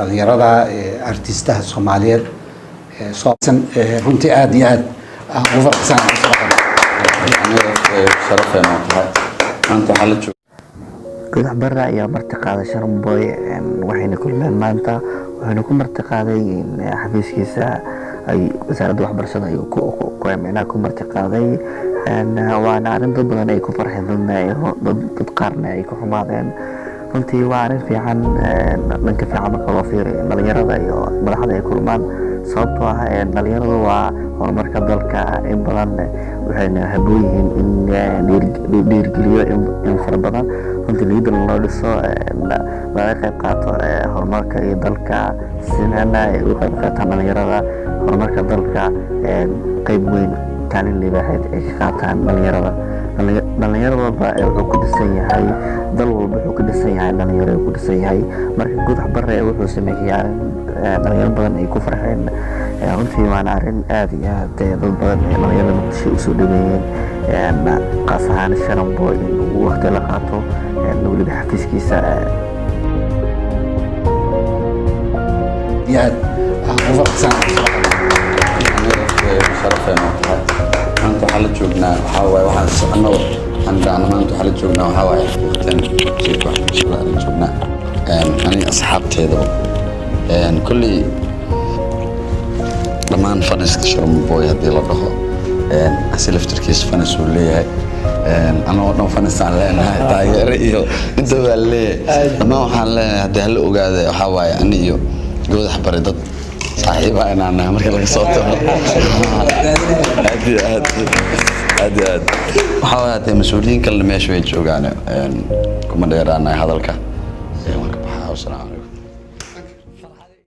Dhalinyarada artistaha Soomaaliyeed runtii aada iyo aad aan ugu faraxsanahay. Sharafeena tahay maanta waxaa la jooga. Goodax Barre ayaa marti qaaday Sharmaboy, waxayna kulmeen maanta, wuxuuna ku marti qaaday xafiiskiisa ay wasaaradda waxbarashada ayuu micnaha ku marti qaaday. Waana arrin dad badan ay ku farxeen, dadna dad qaarna ay ku xumaadeen. Runtii waa arrin fiican, dhanka fiican marka loo fiiriyo, dhalinyarada iyo madaxda ay kulmaan, sababtoo ah dhalinyaradu waa horumarka dalka. In badan waxayna haboon yihiin in dhiirigeliyo in fara badan, runtii niyadda loo dhiso, laga qayb qaato horumarka iyo dalka, sinana ay uga qayb qaataan dhalinyarada horumarka dalka, qayb weyn, kaalin libaaxeed ay ka qaataan dhalinyarada. Dhalinyaro walba wuxuu ku dhisan yahay, dal walba wuxuu ku dhisan yahay dhalinyaro ku dhisan yahay. Marka Goodax Barre wuxuu sameeyey arrin dhalinyaro badan ay ku farxeen. Runtii waana arrin aada iyo aad dad badan ee dhalinyarada Muqdisho usoo dhaweeyeen, qaas ahaan Sharamboy in uu waqti la qaato weliba xafiiskiisa. Iyo aad aan ugu faraxsanahay. Sharafeena tahay maanta waxaa la joognaa, waxaa waaye waxaan socono aan dhacno maanta waxaa la joognaa, waxaa waaye waqtan wasiirka waxbarashada la joognaa, aniga asxaabteedaba kolley dhammaan fans-ka Sharmaboy haddii la dhaho, asi laftirkiisa fans uu leeyahay, anagoo dhan fans aan leenahay, taageero iyo inta baa leeyahay. Dhammaan waxaan leenahay haddii hala ogaada, waxaa waaye ani iyo Goodax Bare dad saaxiiba inaan nahay marka laga soo tago. Aad iyo aad, aad iyo aad. Waxaa waaye haddee mas-uuliyiin kalena meesha way joogaan, kuma dheeraanahay hadalka, waan ka baxaa. Wasalaamu calaykum.